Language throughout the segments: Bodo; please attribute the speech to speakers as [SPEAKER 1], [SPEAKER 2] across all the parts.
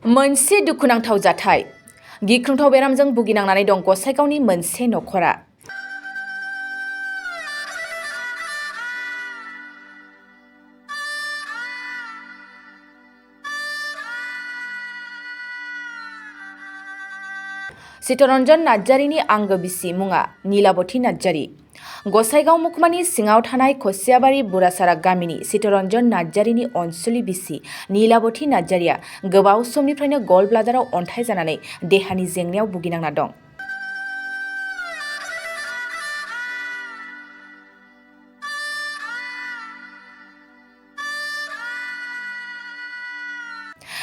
[SPEAKER 1] मोनसे दुखुनांथाव जाथाय गिख्रंथाव बेरामजों भुगिनांनानै दं गसाइगावनि मोनसे नखरा। चित्तरन्जन नार्जारिनि आंगो बिसि मुङा नीलाबती नार्जारि। गसाइगाव महकुमानि सिङाव थानाय खसियाबारि बुरासारा गामिनि चित्तरन्जन नार्जारिनि अनसुलि बिसि नीलाबती नार्जारिया गोबाव समनिफ्रायनो गल ब्लाडाराव अन्थाइ जानानै देहानि जेंनायाव भुगिनांना दं।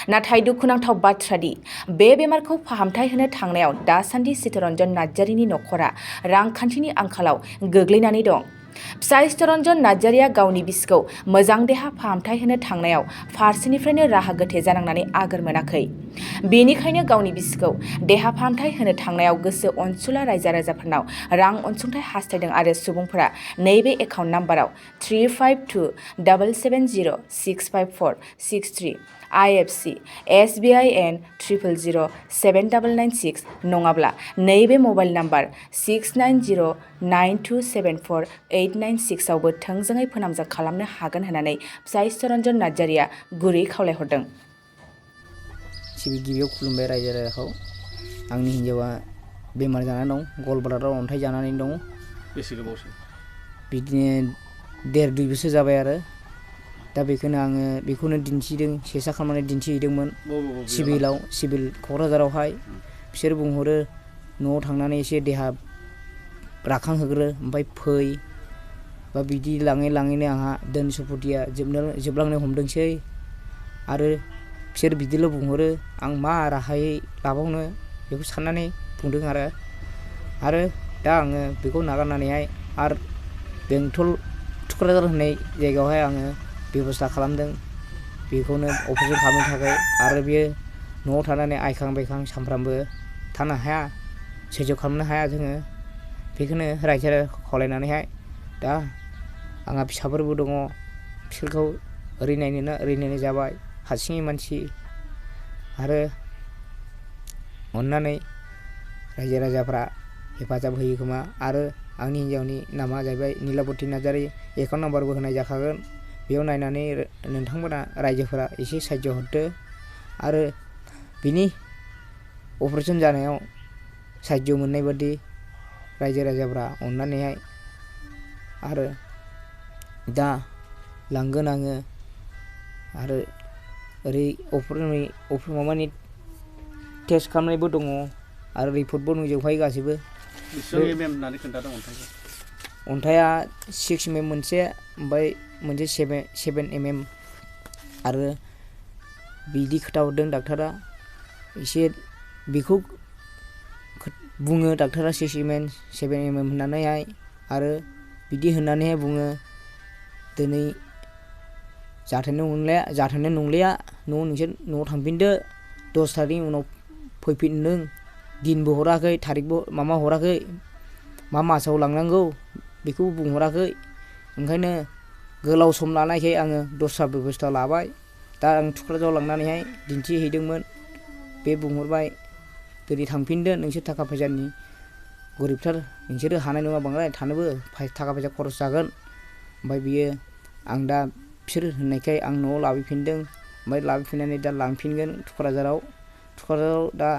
[SPEAKER 1] नाथाय दुखुनांथाव बाथ्रा दि बे बेमारखौ फाहामथाय होनो थांनायाव दासान्दि चित्तरन्जन नार्जारिनि नखरा रांखान्थिनि आंखालाव गोग्लैनानै दं। फिसाय चित्तरन्जन नार्जारिया गावनि बिसिखौ मोजां देहा फाहामथाय होनो थांनायाव फारसेनिफ्रायनो राहा गोथे जानांनानै आगोर मोनाखै। बेनिखायनो गावनि बिसिखौ देहा फाहामथाय होनो थांनायाव गोसो अनसुला रायजो राजाफोरनाव रां अनसुंथाइ हास्थायदों आरो सुबुंफोरा नैबे एकाउन्ट नाम्बाराव 352770654633 IFSC SBI N 0007996 नङाब्ला नैबे मबाइल नाम्बार 6909274896 आवबो थोंजोङै फोनांजाब खालामनो हागोन होननानै फिसाय चित्तरन्जन नार्जारिया गुरै खावलायहरदों।
[SPEAKER 2] गिबियाव खुलुमबाय रायजो राजाखौ। आंनि हिन्जावा बेमार जानानै दं, गल ब्लाडाराव अन्थाइ जानानै दं।
[SPEAKER 3] बेसे गोबावसो?
[SPEAKER 2] बिदिनो 1.5-2 बोसोर जाबाय आरो दा बेखौनो दिन्थिदों, सेसा खालामनानै दिन्थिहैदोंमोन सिभिल क'क्राझारावहाय। बिसोर बुंहरो न'आव थांनानै एसे देहा राखांहोग्रो ओमफ्राय फै बा बिदि लाङै लाङैनो आंहा धोन सम्पतिया जोबलांनो हमदोंसै आरो बिसोर बिदिल' बुंहरो। आं मा राहायै लाबावनो बेखौ साननानै बुंदों आरो दा आङो बेखौ नागारनानैहाय आरो बेंटल थुक्राझार होननाय जायगायावहाय आङो बेब'स्था खालामदों बेखौनो अपारेसन खालामनो थाखाय। आरो बियो न'आव थानानै आइखां बायखां सानफ्रामबो थानो हाया, सैज्य खालामनो हाया जोङो। बेखौनो रायजो राजाखौ खावलायनानैहाय दा आंहा फिसाफोरबो दङ, बिसोरखौ ओरै नायनो ओरै नायनो जाबाय, हारसिङै मानसि। आरो अननानै रायजो राजाफ्रा हेफाजाब होयो खोमा। आरो आंनि हिन्जावनि नामा जाहैबाय नीलाबती नार्जारि, एकाउन्ट नाम्बारबो होनाय जाखागोन। बेयाव नायनानै नोंथांमोना रायजोफोरा एसे साहाय्य हरदो आरो बिनि अपारेसन जानायाव साहाय्य मोननाय बादि रायजो राजाफ्रा अननानैहाय। आरो दा लांगोन आङो आरो ओरै माबानि टेस्ट खालामनायबो दङ आरो रिपर्टबो नुजोबखायो गासैबो।
[SPEAKER 3] बेसेबां MM होननानै खोन्थादों अन्थाइखौ?
[SPEAKER 2] अन्थाइआ 6 mm मोनसे, ओमफ्राय मोनसे 7 mm आरो बिदि खोथा हरदों डाक्टारा। एसे बेखौ बुङो डाक्टारा 6 mm 7 mm होननानैहाय। आरो बिदि होननानैहाय बुङो दिनै जाथारनाय नंलिया, नोंसोर न'आव थांफिनदो, 10 थारिखनि उनाव फैफिनदों। दिनबो हराखै, थारिखबो हराखै, मा मासाव लांनांगौ बेखौबो बुंहराखै। ओंखायनो गोलाव सम लानायखाय आङो दस्रा बेब'स्था लाबाय। दा आं थुक्राझाराव लांनानैहाय दिन्थिहैदोंमोन। बे बुंहरबाय दिनै थांफिनदो, नोंसोर थाखा फैसानि गोरिबथार, नोंसोरो हानाय नङा बांद्राय थानोबो, थाखा फैसा खरस जागोन। ओमफ्राय बियो आं दा बिसोर होननायखाय आं न'आव लाबोफिनदों। ओमफ्राय लाबोफिननानै दा लांफिनगोन थुक्राझाराव दा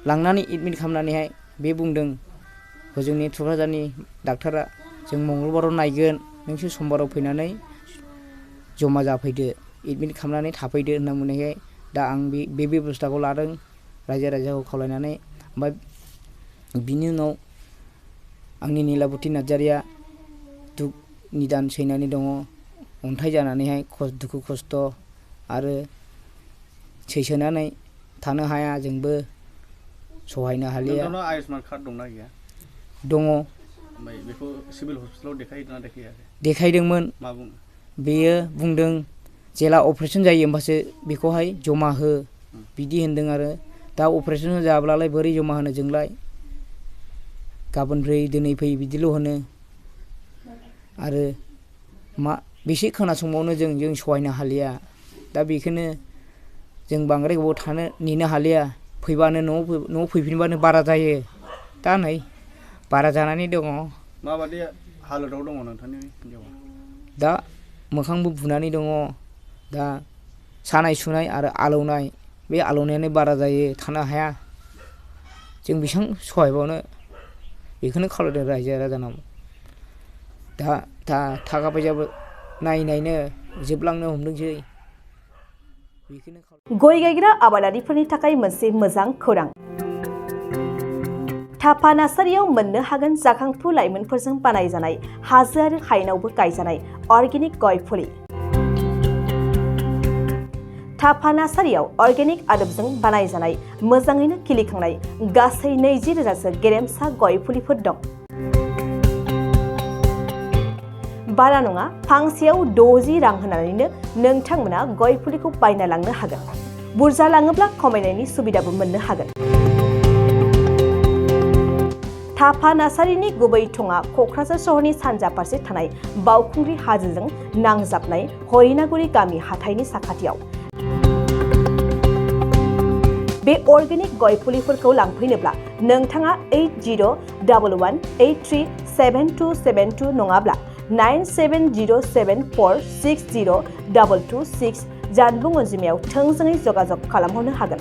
[SPEAKER 2] लांनानै एडमिट खालामनानैहाय बे बुंदों हजोंनि थुक्राझारनि डाक्टारा, जों मंगलबाराव नायगोन, नोंसोर समबाराव फैनानै जमा जाफैदो, एडमिट खालामनानै थाफैदो होनना बुंनायखाय दा आं बे बेब'स्थाखौ लादों रायजो राजाखौ खावलायनानै। ओमफ्राय बिनि उनाव आंनि नीलाबती नार्जारिया निदान सैनानै दङ, अन्थाइ जानानैहाय दुखु खस्थ' आरो सैसोनानै थानो हाया, जोंबो सहायनो हालिया।
[SPEAKER 3] नोंथांनाव आयुष्मान कार्ड दंना गैया?
[SPEAKER 2] दङ।
[SPEAKER 3] ओमफ्राय बेखौ सिभिल हस्पिटालाव देखायहैदोंना देखायाखै?
[SPEAKER 2] देखायदोंमोन।
[SPEAKER 3] मा बुङो?
[SPEAKER 2] बेयो बुंदों जेला अपारेसन जायो होमबासो बेखौहाय जमा हो बिदि होनदों। आरो दा अपारेसन जाब्लालाय बोरै जमा होनो जोंलाय, गाबोन फै दिनै फै बिदिल' होनो। आरो बेसे खोनासंबावनो जों सहायनो हालिया। दा बेखौनो जों बांद्राय गोबाव थानो नेनो हालिया फैबानो न'आव फैफिनबानो बारा जायो दा नै बारा जानानै दङ
[SPEAKER 3] माबादि हालोदाव दङ नोंथांनि हिन्जावा
[SPEAKER 2] दा मोखांबो बुनानै दङ दा सानाय सुनाय आरो आलौनाय बे आलौनायानो बारा जायो थानो हाया जों बेसां सहायबावनो बेखौनो खावलायदों रायजो राजानाव दा थाखा फैसाबो नायनायनो जोबलांनो हमदोंसै
[SPEAKER 4] गय गायग्रा आबादारिफोरनि थाखाय मोनसे मोजां खौरां थाफा नार्सारियाव मोननो हागोन जाखांफु लाइमोनफोरजों बानायजानाय हाजो आरो हायेनावबो गायजानाय अर्गेनिक गय फुलि थाफा नार्सारियाव अर्गेनिक आदबजों बानायजानाय मोजाङैनो खिलिखांनाय गासै 20,000सो गेरेमसा गय फुलिफोर दं बारा नङा फांसेयाव 60 रां होनानैनो नोंथांमोना गय फुलिखौ बायना लांनो हागोन बुरजा लाङोब्ला खमायनायनि सुबिदाबो मोननो हागोन थाफा नार्सारिनि गुबै थङा क'क्राझार सहरनि सानजा फारसे थानाय बावखुंग्रि हाजोजों नांजाबनाय हरिनागुरि गामि हाथाइनि साखाथियाव बे अर्गेनिक गय फुलिफोरखौ लांफैनोब्ला नोंथाङा 8011837272 नङाब्ला 9707460226 जानबुं अनजिमायाव थोंजोङै जगाजग खालामहरनो हागोन